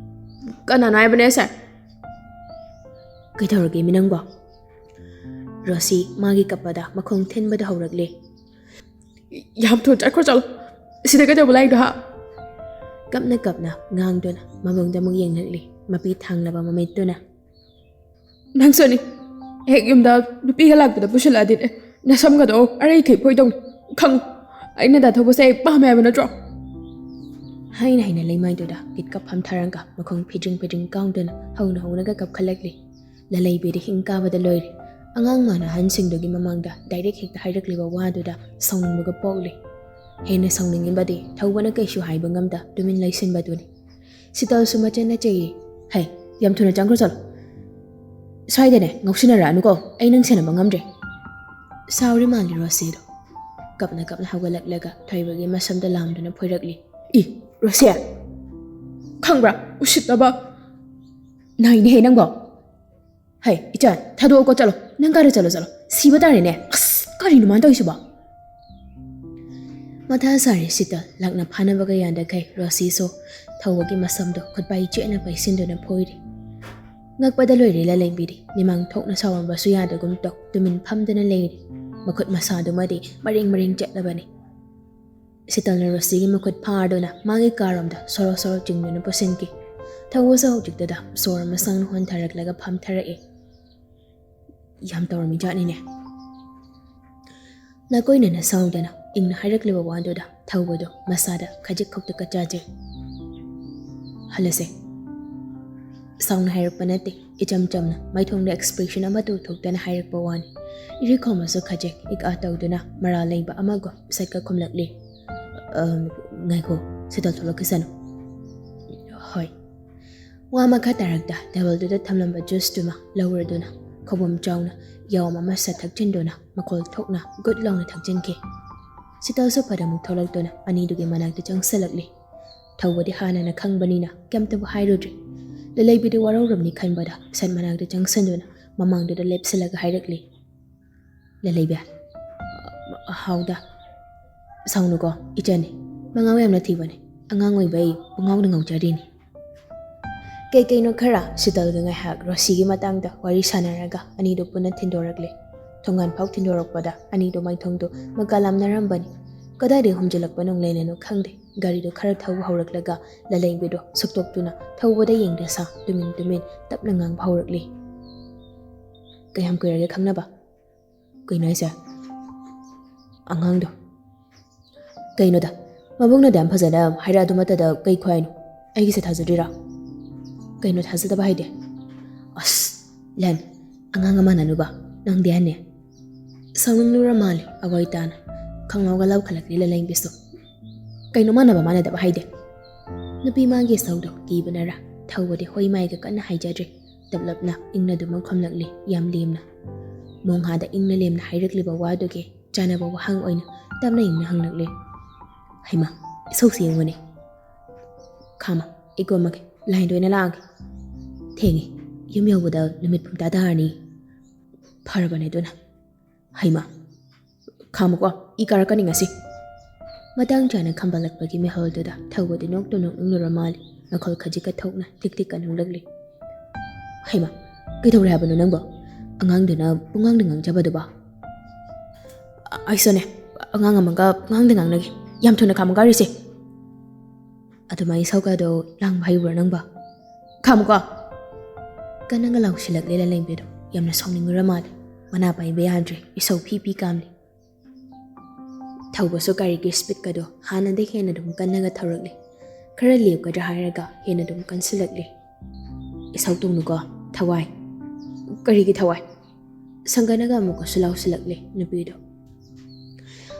"ꯀꯅꯥꯅꯣ ꯍꯥꯏꯕꯅꯦ ꯁꯦ?" "ꯀꯩꯗꯧꯔꯒꯦ ꯃꯤ ꯅꯪꯕꯣ?" ꯔꯣꯁꯤ ꯃꯥꯒꯤ ꯀꯞꯄꯗ ꯃꯈꯣꯡ ꯊꯤꯟꯕꯗ ꯍꯧꯔꯛꯂꯤ꯫ "ꯌꯥꯝ ꯊꯨꯅ ꯆꯠꯈ꯭ꯔꯣ, ꯆꯠꯂꯣ꯫ ꯁꯤꯗ ꯀꯩꯗꯧꯕ ꯂꯥꯛꯏꯅꯣ, ꯍꯥ?" ꯀꯞꯅ ꯀꯞꯅ ꯉꯥꯡꯗꯨꯅ ꯃꯃꯪꯗ ꯑꯃꯨꯛ ꯌꯦꯡꯂꯛꯂꯤ꯫ ꯃꯄꯤ ꯊꯥꯡꯂꯕ ꯃꯃꯤꯠꯇꯨꯅ꯫ "ꯅꯪꯁꯨꯅꯤ꯫ ꯍꯦꯛ ꯌꯨꯝꯗ ꯅꯨꯄꯤꯒ ꯂꯥꯛꯄꯗ ꯄꯨꯁꯤꯜꯂꯛꯑꯗꯤꯅꯦ, ꯅꯁꯝꯒꯗꯣ ꯑꯔꯩꯈꯩ ꯐꯣꯏꯗꯧꯅꯤ꯫ ꯈꯪꯉꯨ, ꯑꯩꯅ ꯗꯥ ꯊꯧꯕꯁꯦ ꯄꯥꯝꯃꯦ ꯍꯥꯏꯕ ꯅꯠꯇ꯭ꯔꯣ?" ꯍꯥꯏꯅ ꯍꯥꯏꯅ ꯂꯩꯃꯥꯏꯗꯨꯗ ꯒꯤꯠꯀ ꯐꯝꯊꯔꯒ ꯃꯈꯣꯡ ꯐꯤꯗ꯭ꯔꯤꯡ ꯐꯤꯗ꯭ꯔꯤꯡ ꯀꯥꯎꯗꯨꯅ ꯍꯧꯅ ꯍꯧꯅꯒ ꯀꯞꯈꯠꯂꯛꯂꯤ꯫ ꯂꯂꯩꯕꯤꯗꯤ ꯍꯤꯡ ꯀꯥꯕꯗ ꯂꯣꯏꯔꯦ꯫ ꯑꯉꯥꯡ ꯃꯥꯅ ꯑꯍꯟꯁꯤꯡꯗꯨꯒꯤ ꯃꯃꯥꯡꯗ ꯗꯥꯏꯔꯦꯛ ꯍꯦꯛꯇ ꯍꯥꯏꯔꯛꯂꯤꯕ ꯋꯥꯗꯨꯗ ꯁꯥꯎꯅꯤꯡꯕꯒ ꯄꯣꯛꯂꯤ꯫ ꯍꯦꯟꯅ ꯁꯥꯎꯅꯤꯡꯉꯤꯕꯗꯤ ꯊꯧꯕꯅ ꯀꯩꯁꯨ ꯍꯥꯏꯕ ꯉꯝꯗ ꯇꯨꯃꯤꯟ ꯂꯩꯁꯤꯟꯕꯗꯨꯅꯤ꯫ ꯁꯤꯇꯜꯁꯨ ꯃꯆꯟꯅ ꯆꯩꯌꯦ꯫ "ꯍꯩ, ꯌꯥꯝ ꯊꯨꯅ ꯆꯪꯈ꯭ꯔꯣ ꯆꯠꯂꯣ꯫ ꯁ꯭ꯋꯥꯏꯗꯅꯦ ꯉꯥꯎꯁꯤꯟꯅꯔꯛꯑꯅꯨꯀꯣ, ꯑꯩ ꯅꯪ ꯁꯦꯟꯅꯕ ꯉꯝꯗ꯭ꯔꯦ"꯫ ꯁꯥꯎꯔꯤ ꯃꯥꯜꯂꯤ ꯔꯣꯁꯤꯗꯣ꯫ ꯀꯞꯅ ꯀꯞꯅ ꯍꯧꯒꯠꯂꯛꯂꯒ ꯊꯣꯏꯕꯒꯤ ꯃꯁꯝꯗ ꯂꯥꯝꯗꯨꯅ ꯐꯣꯏꯔꯛꯂꯤ꯫ "ꯏ, ꯔꯣꯁꯤ! ꯈꯪꯕ꯭ꯔꯥ? ꯎꯁꯤꯠꯇꯕ! ꯅꯥꯏꯅꯦꯍꯦ ꯅꯪꯕꯣ! ꯍꯩ, ꯏꯆꯟ, ꯊꯥꯗꯣꯛꯑꯣꯀꯣ, ꯆꯠꯂꯣ꯫ ꯅꯪ ꯀꯥꯏꯗ ꯆꯠꯂꯣ, ꯆꯠꯂꯣ? ꯁꯤꯕ ꯇꯥꯔꯦꯅꯦ꯫ ꯑꯁ, ꯀꯔꯤꯅꯣ ꯃꯥꯅ ꯇꯧꯔꯤꯁꯤꯕꯣ?" ꯃꯊꯥ ꯁꯥꯔꯦ ꯁꯤꯇꯜ ꯂꯥꯛꯅ ꯐꯥꯅꯕꯒ ꯌꯥꯟꯗꯈꯩ ꯔꯣꯁꯤꯁꯨ ꯊꯧꯕꯒꯤ ꯃꯁꯝꯗꯣ ꯈꯨꯠꯄꯥꯏ ꯆꯦꯠꯅ ꯄꯩꯁꯤꯟꯗꯨꯅ ꯐꯣꯏꯔꯤ꯫ ꯉꯛꯄꯗ ꯂꯣꯏꯔꯦ ꯂꯂꯩꯕꯤꯗꯤ꯫ ꯃꯤꯃꯥꯡ ꯊꯣꯛꯅ ꯁꯥꯎꯔꯝꯕꯁꯨ ꯌꯥꯗꯒꯨꯝ ꯇꯧ ꯇꯨꯃꯤꯟ ꯐꯝꯗꯨꯅ ꯂꯩꯔꯤ꯫ ꯃꯈꯨꯠ ꯃꯁꯥꯗꯨꯃꯗꯤ ꯃꯔꯦꯡ ꯃꯔꯦꯡ ꯆꯠꯂꯕꯅꯤ꯫ ꯁꯤꯇꯜꯅ ꯔꯣꯁꯤꯒꯤ ꯃꯈꯨꯠ ꯐꯥꯔꯗꯨꯅ ꯃꯥꯒꯤ ꯀꯥꯔꯣꯝꯗ ꯁꯣꯔꯣ ꯁꯣꯔꯣ ꯆꯤꯡꯗꯨꯅ ꯄꯨꯁꯤꯟꯈꯤ꯫ ꯊꯧꯕꯁꯨ ꯍꯧꯖꯤꯛꯇꯗ ꯁꯣꯔ ꯑꯃ ꯁꯥꯡꯅ ꯍꯣꯟꯊꯔꯛꯂꯒ ꯐꯝꯊꯔꯛꯏ꯫ "ꯌꯥꯝ ꯇꯧꯔꯝꯃꯤꯖꯥꯠꯅꯤꯅꯦ"꯫ ꯅꯥꯀꯣꯏꯅꯅ ꯁꯥꯎꯗꯅ ꯏꯪꯅ ꯍꯥꯏꯔꯛꯂꯤꯕ ꯋꯥꯗꯨꯗ ꯊꯧꯕꯗꯣ ꯃꯁꯥꯗ ꯈꯖꯤꯛ ꯈꯧꯇꯛꯀ ꯆꯥꯖꯩ꯫ "ꯍꯜꯂꯁꯦ"꯫ ꯁꯥꯎꯅ ꯍꯥꯏꯔꯛꯄ ꯅꯠꯇꯦ, ꯏꯆꯝ ꯆꯝꯅ ꯃꯥꯏꯊꯣꯡꯗ ꯑꯦꯛꯁꯄ꯭ꯔꯦꯁꯟ ꯑꯃꯠꯇ ꯎꯊꯣꯛꯇꯅ ꯍꯥꯏꯔꯛꯄ ꯋꯥꯅꯤ꯫ ꯏꯔꯤꯈꯣꯝꯕꯁꯨ ꯈꯖꯤꯛ ꯏꯛ ꯑꯥ ꯇꯧꯗꯨꯅ ꯃꯔꯥꯜ ꯂꯩꯕ ꯑꯃꯒꯨꯝ ꯁꯠꯀ ꯈꯨꯝꯂꯛꯂꯤ꯫ "ꯑ, ꯉꯥꯏꯈꯣ, ꯁꯤꯇꯜ ꯊꯣꯛꯂꯛꯈꯤꯁꯅꯨ"꯫ "ꯍꯣꯏ"꯫ ꯋꯥ ꯃꯈꯥ ꯇꯥꯔꯛꯇ ꯇꯦꯕꯜꯗꯨꯗ ꯊꯝꯂꯝꯕ ꯖꯨꯁꯇꯨꯃ ꯂꯧꯔꯗꯨꯅ ꯈꯧꯕꯝ ꯆꯥꯎꯅ ꯌꯥꯎꯝ ꯑꯃ ꯁꯠ ꯊꯛꯆꯤꯟꯗꯨꯅ ꯃꯈꯣꯜ ꯊꯣꯛꯅ ꯒꯨꯠ ꯂꯥꯎꯅ ꯊꯛꯆꯤꯟꯈꯤ꯫ ꯁꯤꯇꯜꯁꯨ ꯐꯠ ꯑꯃꯨꯛ ꯊꯣꯛꯂꯛꯇꯨꯅ ꯑꯅꯤꯗꯨꯒꯤ ꯃꯅꯥꯛꯇ ꯆꯪꯁꯤꯜꯂꯛꯂꯤ꯫ ꯊꯧꯕꯗꯤ ꯍꯥꯟꯅꯅ ꯈꯪꯕꯅꯤꯅ ꯀꯩꯝꯇꯕꯨ ꯍꯥꯏꯔꯨꯗ꯭ꯔꯦ꯫ ꯂꯂꯩꯕꯤꯗꯨ ꯋꯥꯔꯧꯔꯝꯅꯤ ꯈꯟꯕꯗ ꯁꯠ ꯃꯅꯥꯛꯇ ꯆꯪꯁꯤꯟꯗꯨꯅ ꯃꯃꯥꯡꯗꯨꯗ ꯂꯦꯞꯁꯤꯜꯂꯒ ꯍꯥꯏꯔꯛꯂꯤ꯫ "ꯂꯂꯩꯕꯤ"꯫ "ꯍꯥꯎꯗ"꯫ "ꯁꯥꯎꯅꯨꯀꯣ, ꯏꯆꯟꯅꯤ꯫ ꯃꯉꯥꯎ ꯌꯥꯝꯅ ꯊꯤꯕꯅꯤ꯫ ꯑꯉꯥꯡ ꯑꯣꯏꯕꯩ ꯄꯨꯡꯉꯥꯎꯗ ꯉꯥꯎꯖꯔꯤꯅꯤ"꯫ ꯀꯩ ꯀꯩꯅꯣ ꯈꯔ ꯁꯤꯇꯜꯒ ꯉꯥꯏꯍꯥꯛ ꯔꯣꯁꯤꯒꯤ ꯃꯇꯥꯡꯗ ꯋꯥꯔꯤ ꯁꯥꯟꯅꯔꯒ ꯑꯅꯤꯗꯨ ꯄꯨꯟꯅ ꯊꯤꯟꯗꯣꯔꯛꯂꯦ꯫ ꯊꯣꯡꯒꯥꯟ ꯐꯥꯎ ꯊꯤꯟꯗꯣꯔꯛꯄꯗ ꯑꯅꯤꯗꯨ ꯃꯥꯏꯊꯣꯡꯗꯨ ꯃꯀꯥ ꯂꯥꯝꯅꯔꯝꯕꯅꯤ꯫ ꯀꯗꯥꯏꯗꯒꯤ ꯍꯨꯝꯖꯤꯜꯂꯛꯄ ꯅꯣꯡꯂꯩꯅꯅꯣ ꯈꯪꯗꯦ, ꯒꯥꯔꯤꯗꯨ ꯈꯔ ꯊꯧꯕ ꯍꯧꯔꯛꯂꯒ ꯂꯂꯩꯕꯤꯗꯨ ꯁꯨꯛꯇꯣꯛꯇꯨꯅ ꯊꯧꯕꯗ ꯌꯦꯡꯗ꯭ꯔꯁꯥ ꯇꯨꯃꯤꯟ ꯇꯨꯃꯤꯟ ꯇꯞꯅ ꯉꯥꯡꯕ ꯍꯧꯔꯛꯂꯤ꯫ "ꯀꯌꯥꯝ ꯀꯨꯏꯔꯒꯦ ꯈꯪꯅꯕ?" "ꯀꯩꯅꯣ ꯍꯥꯏꯁꯦ?" "ꯑꯉꯥꯡꯗꯣ"꯫ "ꯀꯩꯅꯣꯗ, ꯃꯕꯨꯡꯅꯗꯤ ꯌꯥꯝ ꯐꯖꯅ ꯍꯥꯏꯔꯛꯑꯗꯨꯃꯛꯇꯗ ꯀꯩ ꯈꯨꯍꯥꯏꯅꯣ? ꯑꯩꯒꯤꯁꯦ ꯊꯥꯖꯗ꯭ꯔꯤꯔꯥ?" "ꯀꯩꯅꯣ ꯊꯥꯖꯗꯕ ꯍꯥꯏꯗꯤ?" "ꯑꯁ, ꯂꯟ, ꯑꯉꯥꯡ ꯑꯃ ꯃꯥꯟꯅꯅꯨꯕ꯫ "ꯅꯪꯗꯤ ꯍꯟꯅꯦ?" ꯁꯥꯎꯅꯤꯡꯂꯨꯔ ꯃꯥꯜꯂꯦ ꯑꯋꯥꯏ ꯇꯥꯅ꯫ ꯈꯪꯂꯥꯎꯒ ꯂꯥꯎꯈꯠꯂꯛꯂꯤ ꯂꯂꯦꯝꯕꯤꯁꯨ꯫ ꯀꯩꯅꯣ ꯃꯥꯟꯅꯕ ꯃꯥꯟꯅꯗꯕ ꯍꯥꯏꯗꯦ꯫ ꯅꯨꯄꯤ ꯃꯥꯒꯤ ꯁꯧꯗꯣ ꯀꯤꯕꯅꯔ ꯊꯧꯕꯗꯤ ꯍꯣꯏ ꯃꯥꯏꯒ ꯀꯟꯅ ꯍꯥꯏꯖꯗ꯭ꯔꯦ꯫ ꯇꯞꯂꯞꯅ ꯏꯪꯅ ꯑꯗꯨꯃꯛ ꯈꯨꯝꯂꯛꯂꯤ ꯌꯥꯝ ꯂꯦꯝꯅ꯫ ꯃꯣꯡꯍꯥꯗ ꯏꯪꯅ ꯂꯦꯝꯅ ꯍꯥꯏꯔꯛꯂꯤꯕ ꯋꯥꯗꯨꯒꯤ ꯆꯥꯅꯕ ꯋꯥꯍꯪ ꯑꯣꯏꯅ ꯇꯞꯅ ꯏꯪꯅ ꯍꯪꯂꯛꯂꯤ꯫ "ꯍꯩꯃꯥ, ꯏꯁꯧꯁꯤ ꯌꯦꯡꯉꯨꯅꯦ꯫ ꯈꯥꯝꯃ, ꯑꯩ ꯀꯣꯝꯃꯒꯦ, ꯂꯥꯏꯟꯗ ꯑꯣꯏꯅ ꯂꯥꯛꯑꯒꯦ꯫ ꯊꯦꯡꯉꯦ, ꯌꯨꯝ ꯌꯧꯕꯗ ꯅꯨꯃꯤꯠ ꯄꯨꯡꯇꯥ ꯇꯥꯔꯅꯤ꯫ ꯐꯔꯕꯅꯦ ꯑꯗꯨꯅ꯫ ꯍꯩꯃꯥ, ꯈꯥꯝꯃꯨꯀꯣ, ꯏ ꯀꯥꯔꯛꯀꯅꯤ ꯉꯁꯤ꯫" ꯃꯇꯥꯡ ꯆꯥꯅ ꯈꯝꯕꯜꯂꯛꯄꯒꯤ ꯃꯤꯍꯨꯜꯗꯨꯗ ꯊꯧꯕꯗꯤ ꯅꯣꯛꯇꯨ ꯅꯣꯛꯅꯤꯡꯂꯨꯔ ꯃꯥꯜꯂꯤ꯫ ꯃꯈꯨꯜ ꯈꯖꯤꯛꯀ ꯊꯣꯛꯅ ꯇꯤꯛ ꯇꯤꯛꯀ ꯅꯣꯛꯂꯛꯂꯤ꯫ "ꯍꯩꯃꯥ, ꯀꯩꯗꯧꯔꯦ ꯍꯥꯏꯕꯅꯣ ꯅꯪꯕꯣ? ꯑꯉꯥꯡꯗꯨꯅ ꯄꯨꯡꯉꯥꯡꯗ ꯉꯥꯡꯖꯕꯗꯨꯕꯣ?" "ꯑ-, ꯑꯩꯁꯨꯅꯦ, ꯑꯉꯥꯡ ꯑꯃꯒ ꯄꯨꯡꯉꯥꯡꯗ ꯉꯥꯡꯅꯒꯦ꯫ ꯌꯥꯝ ꯊꯨꯅ ꯈꯥꯝꯃꯨ ꯒꯥꯔꯤꯁꯦ꯫" "ꯑꯗꯨꯃꯥꯏ ꯏꯁꯧꯒꯗꯣ ꯂꯥꯡꯕ ꯍꯩꯕ꯭ꯔꯣ ꯅꯪꯕꯣ? ꯈꯥꯝꯃꯨꯀꯣ!" ꯀꯟꯅꯒ ꯂꯥꯎꯁꯤꯜꯂꯛꯂꯦ ꯂꯂꯦꯝꯕꯤꯗꯣ꯫ ꯌꯥꯝꯅ ꯁꯥꯎꯅꯤꯡꯉꯨꯔ ꯃꯥꯜꯂꯦ꯫ ꯃꯅꯥ ꯄꯥꯏꯕ ꯌꯥꯗ꯭ꯔꯦ, ꯏꯁꯧ ꯐꯤ ꯐꯤ ꯀꯥꯝꯂꯤ꯫ ꯊꯧꯕꯁꯨ ꯒꯥꯔꯤꯒꯤ ꯁ꯭ꯄꯤꯠꯀꯗꯣ ꯍꯥꯟꯅꯗꯩ ꯍꯦꯟꯅ ꯑꯗꯨꯝ ꯀꯟꯅꯒ ꯊꯧꯔꯛꯂꯤ꯫ ꯈꯔ ꯂꯦꯞꯀꯗ꯭ꯔꯥ ꯍꯥꯏꯔꯒ ꯍꯦꯟꯅ ꯑꯗꯨꯝ ꯀꯟꯁꯤꯜꯂꯛꯂꯤ꯫ "ꯏꯁꯧ ꯇꯧꯅꯨꯀꯣ, ꯊꯋꯥꯏ꯫" "ꯀꯔꯤꯒꯤ ꯊꯋꯥꯏ?" ꯁꯪꯒꯅꯒ ꯑꯃꯨꯛꯀꯁꯨ ꯂꯥꯎꯁꯤꯜꯂꯛꯂꯦ ꯅꯨꯄꯤꯗꯣ꯫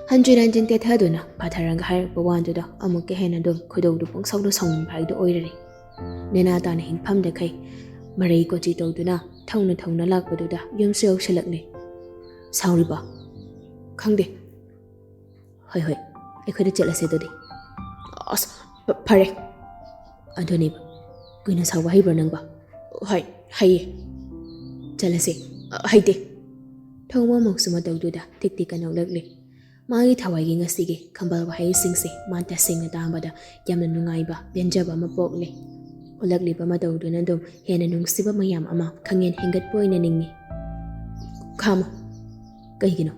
ꯍꯟꯖꯤꯟ ꯍꯟꯖꯤꯟ ꯇꯦꯊꯗꯨꯅ ꯐꯥꯊꯔꯒ ꯍꯥꯏꯔꯛꯄ ꯋꯥꯗꯨꯗ ꯑꯃꯨꯛꯀ ꯍꯦꯟꯅ ꯑꯗꯨꯝ ꯈꯣꯏꯗꯧꯗꯨ ꯄꯪꯁꯥꯎꯗ ꯁꯥꯎꯅꯤꯡꯕ ꯍꯥꯏꯗꯨ ꯑꯣꯏꯔꯔꯦ꯫ ꯅꯦꯅꯥ ꯇꯥꯅ ꯍꯤꯡꯐꯝꯗ ꯈꯩ ꯃꯔꯩ ꯀꯣꯆꯤ ꯇꯧꯗꯨꯅ ꯊꯧꯅ ꯊꯧꯅ ꯂꯥꯛꯄꯗꯨꯗ ꯌꯨꯝꯁꯨ ꯌꯧꯁꯤꯜꯂꯛꯂꯦ꯫ "ꯁꯥꯎꯔꯤꯕꯣ?" "ꯈꯪꯗꯦ꯫" "ꯍꯣꯏ, ꯍꯣꯏ, ꯑꯩꯈꯣꯏꯗ ꯆꯠꯂꯁꯦ ꯑꯗꯨꯗꯤ꯫" "ꯑꯁ, ꯐ-, ꯐꯔꯦ꯫" "ꯑꯗꯨꯅꯦꯕ, ꯀꯨꯏꯅ ꯁꯥꯎꯕ ꯍꯩꯕ꯭ꯔꯣ ꯅꯪꯕꯣ?" "ꯍꯣꯏ, ꯍꯩꯌꯦ꯫" "ꯆꯠꯂꯁꯦ꯫" "ꯑ, ꯍꯩꯇꯦ꯫" ꯊꯧꯕ ꯑꯃꯨꯛꯁꯨ ꯃꯇꯧꯗꯨꯗ ꯇꯤꯛ ꯇꯤꯛꯀ ꯅꯣꯛꯂꯛꯂꯤ꯫ ꯃꯥꯒꯤ ꯊꯋꯥꯏꯒꯤ ꯉꯁꯤꯒꯤ ꯈꯝꯕꯜ ꯋꯥꯍꯩꯁꯤꯡꯁꯦ ꯃꯥ ꯇꯁꯦꯡꯅ ꯇꯥꯕꯗ ꯌꯥꯝꯅ ꯅꯨꯡꯉꯥꯏꯕ, ꯄꯦꯟꯖꯕ ꯑꯃ ꯄꯣꯛꯂꯦ꯫ ꯎꯠꯂꯛꯂꯤꯕ ꯃꯇꯧꯗꯨꯅ ꯑꯗꯨꯝ ꯍꯦꯟꯅ ꯅꯨꯡꯁꯤꯕ ꯃꯌꯥꯝ ꯑꯃ ꯈꯪꯍꯦꯟ ꯍꯦꯟꯒꯠꯄ ꯑꯣꯏꯅ ꯅꯤꯡꯏ꯫ "ꯈꯥꯝꯃꯣ꯫" "ꯀꯩꯒꯤꯅꯣ?"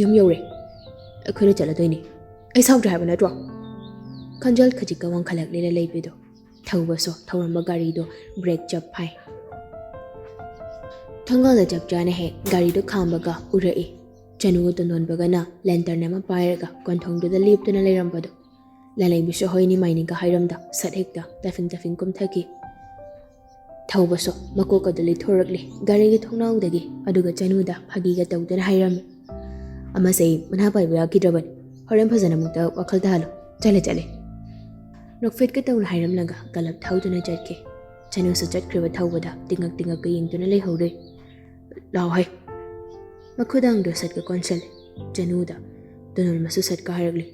"ꯌꯨꯝ ꯌꯧꯔꯦ꯫ ꯑꯩꯈꯣꯏꯗ ꯆꯠꯂꯗꯣꯏꯅꯦ꯫ ꯑꯩ ꯁꯥꯎꯗ꯭ꯔꯦ ꯍꯥꯏꯕ ꯅꯠꯇ꯭ꯔꯣ?" ꯈꯟꯖꯜ ꯈꯖꯤꯛꯀ ꯋꯥꯡꯈꯠꯂꯛꯂꯤ ꯂꯂꯩꯕꯤꯗꯣ꯫ ꯊꯧꯕꯁꯨ ꯊꯧꯔꯝꯕ ꯒꯥꯔꯤꯗꯣ ꯕ꯭ꯔꯦꯛ ꯆꯞ ꯐꯥꯏ꯫ ꯊꯣꯡꯒꯥꯜꯗ ꯆꯞ ꯆꯥꯅ ꯍꯦꯛ ꯒꯥꯔꯤꯗꯣ ꯈꯥꯝꯕꯒ ꯎꯔꯛꯏ꯫ ꯆꯅꯨ ꯇꯣꯟꯗꯣꯟꯕꯒꯅ ꯂꯦꯟꯇꯔꯟ ꯑꯃ ꯄꯥꯏꯔꯒ ꯀꯣꯟꯊꯣꯡꯗꯨꯗ ꯂꯦꯞꯇꯨꯅ ꯂꯩꯔꯝꯕꯗꯣ꯫ ꯂꯂꯩꯕꯤꯁꯨ ꯍꯣꯏꯅꯤ ꯃꯥꯏꯅꯤꯒ ꯍꯥꯏꯔꯝꯗ ꯁꯠ ꯍꯦꯛꯇ ꯇꯥꯐꯤꯡ ꯇꯥꯐꯤꯡ ꯀꯨꯝꯊꯈꯤ꯫ ꯊꯧꯕꯁꯨ ꯃꯀꯣꯛ ꯑꯗꯨ ꯂꯩꯊꯣꯔꯛꯂꯦ ꯒꯥꯔꯤꯒꯤ ꯊꯣꯡꯅꯥꯎꯗꯒꯤ, ꯑꯗꯨꯒ ꯆꯅꯨꯗ ꯐꯥꯒꯤꯒ ꯇꯧꯗꯨꯅ ꯍꯥꯏꯔꯝꯃꯤ, "ꯑꯃꯁꯦ ꯃꯅꯥ ꯄꯥꯏꯕ ꯌꯥꯈꯤꯗ꯭ꯔꯕꯅꯤ, ꯍꯣꯔꯦꯟ ꯐꯖꯅ ꯑꯃꯨꯛꯇ ꯋꯥꯈꯜ ꯇꯥꯍꯜꯂꯨ, ꯆꯠꯂꯦ ꯆꯠꯂꯦ"꯫ ꯅꯣꯛꯐꯦꯠꯀ ꯇꯧꯅ ꯍꯥꯏꯔꯝꯂꯒ ꯀꯂꯞ ꯊꯧꯗꯨꯅ ꯆꯠꯈꯤ꯫ ꯆꯅꯨꯁꯨ ꯆꯠꯈ꯭ꯔꯤꯕ ꯊꯧꯕꯗ ꯇꯤꯉꯛ ꯇꯤꯉꯛꯀ ꯌꯦꯡꯗꯨꯅ ꯂꯩꯍꯧꯔꯦ꯫ "ꯂꯥꯎ ꯍꯩ"꯫ ꯃꯈꯨꯗꯥꯡꯗꯣ ꯁꯠꯀ ꯀꯣꯟꯁꯤꯜꯂꯦ꯫ ꯆꯅꯨꯗ ꯇꯣꯅꯜꯃꯁꯨ ꯁꯠꯀ ꯍꯥꯏꯔꯛꯂꯤ,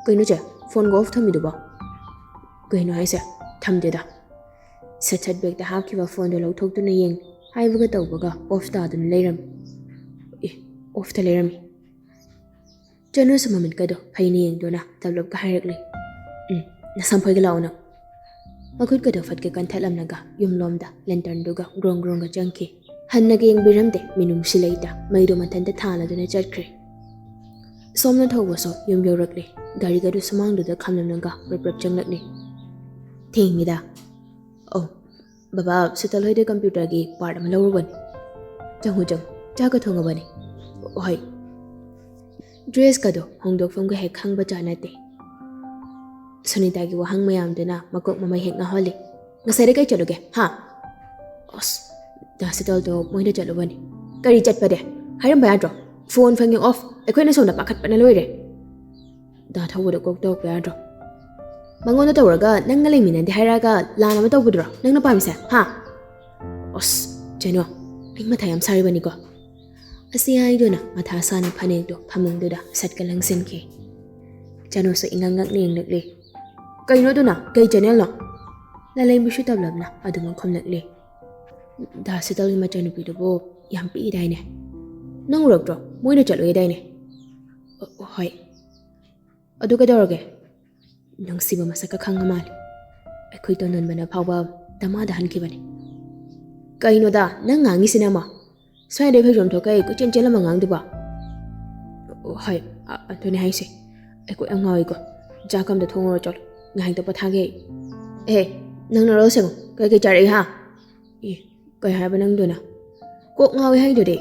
"ꯀꯩꯅꯣ ꯆꯦ, ꯐꯣꯟꯒ ꯑꯣꯐ ꯊꯝꯃꯤꯗꯨꯕꯣ?" "ꯀꯩꯅꯣ ꯍꯥꯏꯁꯦ? ꯊꯝꯗꯦꯗ"꯫ ꯁꯠ ꯁꯠ ꯕꯦꯒꯇ ꯍꯥꯞꯈꯤꯕ ꯐꯣꯟꯗꯣ ꯂꯧꯊꯣꯛꯇꯨꯅ ꯌꯦꯡ, ꯍꯥꯏꯕꯒ ꯇꯧꯕꯒ ꯑꯣꯐ ꯇꯥꯗꯨꯅ ꯂꯩꯔꯝꯃꯤ꯫ ꯑꯦ, ꯑꯣꯐꯇ ꯂꯩꯔꯝꯃꯤ꯫ ꯆꯅꯨꯁꯨ ꯃꯃꯤꯠꯀꯗꯣ ꯐꯩꯅ ꯌꯦꯡꯗꯨꯅ ꯇꯞꯂꯞꯀ ꯍꯥꯏꯔꯛꯂꯤ, "ꯎꯝ, ꯅꯁꯝꯐꯣꯏꯒ ꯂꯥꯛꯑꯣ ꯅꯪ"꯫ ꯃꯈꯨꯠꯀꯗꯣ ꯐꯠꯀ ꯀꯟꯊꯠꯂꯝꯂꯒ ꯌꯨꯝꯂꯣꯝꯗ ꯂꯦꯟꯇꯔꯟꯗꯨꯒ ꯒ꯭ꯔꯣꯡ ꯒ꯭ꯔꯣꯡꯒ ꯆꯪꯈꯤ꯫ ꯍꯟꯅꯒ ꯌꯦꯡꯕꯤꯔꯝꯗꯦ, ꯃꯤꯅꯨꯡꯁꯤ ꯂꯩꯇ ꯃꯩꯗꯣ ꯃꯊꯟꯇ ꯊꯥꯜꯂꯗꯨꯅ ꯆꯠꯈ꯭ꯔꯦ꯫ ꯁꯣꯝꯅ ꯊꯧꯕꯁꯨ ꯌꯨꯝ ꯌꯧꯔꯛꯂꯦ꯫ ꯒꯥꯔꯤꯒꯗꯨ ꯁꯨꯃꯥꯡꯗꯨꯗ ꯈꯥꯝꯂꯝꯂꯒ ꯄ꯭ꯔꯞ ꯄ꯭ꯔꯞ ꯆꯪꯂꯛꯂꯦ꯫ "ꯊꯦꯡꯉꯤꯗ"꯫ "ꯑꯧ, ꯕꯕꯥ ꯁꯤꯇꯜ ꯍꯣꯏꯗ ꯀꯝꯄ꯭ꯌꯨꯇꯔꯒꯤ ꯄꯥꯔꯠ ꯑꯃ ꯂꯧꯔꯨꯕꯅꯤ꯫ ꯆꯪꯉꯨ ꯆꯪꯉꯨ, ꯆꯥꯛꯀ ꯊꯣꯡꯉꯕꯅꯤ"꯫ "ꯍꯣꯏ"꯫ ꯗ꯭ꯔꯦꯁꯀꯗꯣ ꯍꯣꯡꯗꯣꯛꯐꯝꯒ ꯍꯦꯛ ꯈꯪꯕ ꯖꯥꯠ ꯅꯠꯇꯦ꯫ ꯁꯨꯅꯤꯇꯥꯒꯤ ꯋꯥꯍꯪ ꯃꯌꯥꯝꯗꯨꯅ ꯃꯀꯣꯛ ꯃꯃꯩ ꯍꯦꯛ ꯉꯥꯎꯍꯜꯂꯤ꯫ "ꯉꯁꯥꯏꯗ ꯀꯩ ꯆꯠꯂꯨꯒꯦ, ꯍꯥ?" "ꯑꯁ, ꯗꯥ ꯁꯤꯇꯜꯗꯣ ꯃꯣꯏꯗ ꯆꯠꯂꯨꯕꯅꯤ"꯫ "ꯀꯔꯤ ꯆꯠꯄꯗꯤ? ꯍꯥꯏꯔꯝꯕ ꯌꯥꯗ꯭ꯔꯣ? ꯐꯣꯟ ꯐꯪꯉꯤ ꯑꯣꯐ, ꯑꯩꯈꯣꯏꯅ ꯁꯣꯝꯗ ꯄꯥꯈꯠꯄꯅ ꯂꯣꯏꯔꯦ"꯫ ꯗꯥ ꯊꯧꯕꯗ ꯀꯣꯛ ꯇꯧꯔꯛꯄ ꯌꯥꯗ꯭ꯔꯣ? ꯃꯉꯣꯟꯗ ꯇꯧꯔꯒ ꯅꯪꯒ ꯂꯩꯃꯤꯟꯅꯗꯦ ꯍꯥꯏꯔꯛꯑꯒ ꯂꯥꯟ ꯑꯃ ꯇꯧꯕꯗꯨꯔꯣ ꯅꯪꯅ ꯄꯥꯝꯃꯤꯁꯦ, ꯍꯥ? ꯑꯁ, ꯆꯅꯨ, ꯑꯩ ꯃꯊꯥ ꯌꯥꯝ ꯁꯥꯔꯤꯕꯅꯤꯀꯣ꯫ ꯑꯁꯤ ꯍꯥꯏꯗꯨꯅ ꯃꯊꯥ ꯁꯥꯅ ꯐꯅꯦꯛꯇꯣ ꯐꯃꯨꯡꯗꯨꯗ ꯁꯠꯀ ꯂꯪꯁꯤꯟꯈꯤ꯫ ꯆꯅꯨꯁꯨ ꯏꯉꯛ ꯉꯛꯅ ꯌꯦꯡꯂꯛꯂꯤ꯫ "ꯀꯩꯅꯣ ꯑꯗꯨꯅ? ꯀꯩ ꯆꯦꯅꯦꯜꯅꯣ?" ꯂꯂꯩꯕꯤꯁꯨ ꯇꯞꯂꯞꯅ ꯑꯗꯨꯃꯛ ꯈꯨꯝꯂꯛꯂꯤ꯫ "ꯗꯥ ꯁꯤꯇꯜꯒꯤ ꯃꯆꯥꯅꯨꯄꯤꯗꯨꯕꯨ ꯌꯥꯝ ꯄꯤꯛꯏꯗꯥꯏꯅꯦ? ꯅꯪ ꯎꯔꯛꯇ꯭ꯔꯣ? ꯃꯣꯏꯅ ꯆꯠꯂꯨꯏꯗꯥꯏꯅꯦ?" "ꯑ, ꯍꯣꯏ"꯫ "ꯑꯗꯨ ꯀꯩꯗꯧꯔꯒꯦ?" "ꯅꯨꯡꯁꯤꯕ ꯃꯁꯛꯀ ꯈꯪꯉ ꯃꯥꯜꯂꯦ꯫ ꯑꯩꯈꯣꯏ ꯇꯣꯟꯗꯣꯟꯕꯅ ꯐꯥꯎꯕ ꯗꯃꯥꯗ ꯍꯟꯈꯤꯕꯅꯤ"꯫ "ꯀꯩꯅꯣꯗ ꯅꯪ ꯉꯥꯡꯉꯤꯁꯤꯅ ꯑꯃ? ꯁ꯭ꯋꯥꯏꯗꯩ ꯐꯩꯖꯣꯝ ꯊꯣꯛꯀꯩ ꯀꯣꯏꯆꯦꯟ ꯆꯦꯜꯂꯝꯕ ꯑꯉꯥꯡꯗꯨꯕꯣ?" "ꯍꯣꯏ, ꯑ-, ꯑꯗꯨꯅꯦ ꯍꯥꯏꯁꯦ꯫ ꯑꯩ ꯀꯣꯛ ꯌꯥꯝ ꯉꯥꯎꯏꯀꯣ꯫ ꯆꯥꯛ ꯑꯝꯇ ꯊꯣꯡꯉꯨꯔꯣ ꯆꯠꯂꯣ꯫ ꯉꯥꯏꯍꯥꯛꯇ ꯄꯣꯊꯥꯒꯦ ꯑꯩ꯫ ꯑꯦ, ꯅꯪ ꯅꯔꯣꯜ ꯁꯦꯡꯉꯨ꯫ ꯀꯩꯀꯩ ꯆꯥꯔꯛꯏ ꯍꯥ?" "ꯑꯦ, ꯀꯩ ꯍꯥꯏꯕ ꯅꯪꯗꯨꯅ? ꯀꯣꯛ ꯉꯥꯎꯏ ꯍꯥꯏꯗꯨꯗꯤ꯫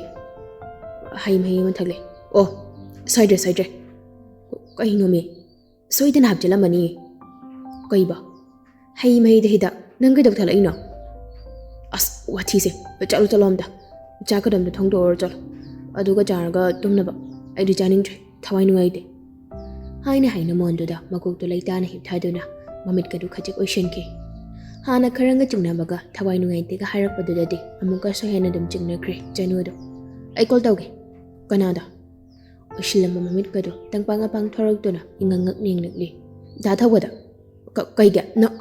ꯍꯩ ꯃꯍꯤ ꯑꯃ ꯊꯛꯂꯦ꯫ ꯑꯣ, ꯁꯣꯏꯗ꯭ꯔꯦ, ꯁꯣꯏꯗ꯭ꯔꯦ꯫ ꯀꯩꯅꯣꯃꯤ? ꯁꯣꯏꯗꯅ ꯍꯥꯞꯆꯤꯜꯂꯝꯃꯅꯤ꯫ ꯀꯩꯕ? ꯍꯩ ꯃꯍꯤꯗ ꯍꯤꯗꯥꯛ? ꯅꯪ ꯀꯩꯗꯧ ꯊꯛꯂꯛꯏꯅꯣ?" ꯑꯁ, ꯋꯥꯊꯤꯁꯦ꯫ ꯆꯠꯂꯣ, ꯆꯠꯂꯣ ꯑꯝꯇ꯫ ꯆꯥꯛ ꯀꯗꯝꯗ ꯊꯣꯡꯗꯣꯛꯑꯣꯔꯣ, ꯆꯠꯂꯣ꯫ ꯑꯗꯨꯒ ꯆꯥꯔꯒ ꯇꯨꯝꯅꯕ꯫ ꯑꯩꯗꯤ ꯆꯥꯅꯤꯡꯗ꯭ꯔꯦ, ꯊꯋꯥꯏ ꯅꯨꯡꯉꯥꯏꯇꯦ꯫ ꯍꯥꯏꯅ ꯍꯥꯏꯅ ꯃꯣꯟꯗꯨꯗ ꯃꯀꯣꯛꯇꯨ ꯂꯩꯇꯥꯅ ꯍꯤꯞꯊꯗꯨꯅ ꯃꯃꯤꯠꯀꯗꯨ ꯈꯖꯤꯛ ꯑꯣꯏꯁꯤꯟꯈꯤ꯫ ꯍꯥꯟꯅ ꯈꯔꯒ ꯆꯤꯡꯅꯕꯒ ꯊꯋꯥꯏ ꯅꯨꯡꯉꯥꯏꯇꯦꯒ ꯍꯥꯏꯔꯛꯄꯗꯨꯗꯗꯤ ꯑꯃꯨꯛꯀꯁꯨ ꯍꯦꯟꯅ ꯑꯗꯨꯝ ꯆꯤꯡꯅꯈ꯭ꯔꯦ ꯆꯅꯨꯗꯣ꯫ "ꯑꯩ ꯀꯣꯜ ꯇꯧꯒꯦ"꯫ "ꯀꯅꯥꯗ?" ꯑꯣꯏꯁꯤꯜꯂꯝꯕ ꯃꯃꯤꯠꯀꯗꯨ ꯇꯪꯄꯥꯡ ꯑꯄꯥꯡ ꯊꯣꯔꯛꯇꯨꯅ ꯏꯉꯛ ꯉꯛ ꯌꯦꯡꯂꯛꯂꯤ꯫ "ꯗꯥ ꯊꯧꯕꯗ"꯫ "ꯀ-, ꯀꯩꯒꯤ? ꯅ-"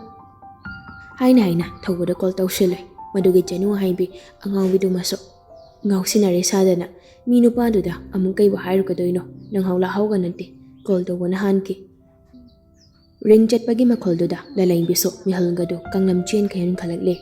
ꯍꯥꯏꯅ ꯍꯥꯏꯅ ꯊꯧꯕꯗ ꯀꯣꯜ ꯇꯧꯁꯤꯜꯂꯦ꯫ ꯃꯗꯨꯒꯤ ꯆꯅꯨ ꯍꯥꯏꯕꯤ ꯑꯉꯥꯎꯕꯤꯗꯨꯃꯁꯨ ꯉꯥꯎꯁꯤꯟꯅꯔꯦ ꯁꯥꯗꯅ꯫ ꯃꯤ ꯅꯨꯄꯥꯗꯨꯗ ꯑꯃꯨꯛ ꯀꯩꯕꯨ ꯍꯥꯏꯔꯨꯒꯗꯣꯏꯅꯣ? ꯅꯪꯍꯧ ꯂꯥꯍꯧꯒ ꯅꯠꯇꯦ꯫ ꯀꯣꯜ ꯇꯧꯕꯅ ꯍꯥꯟꯈꯤ꯫ ꯔꯤꯡ ꯆꯠꯄꯒꯤ ꯃꯈꯣꯜꯗꯨꯗ ꯂꯂꯩꯕꯤꯁꯨ ꯃꯤꯍꯜꯒꯗꯨ ꯀꯥꯡꯂꯝ ꯆꯦꯟ ꯈꯟꯈꯠꯂꯛꯂꯦ꯫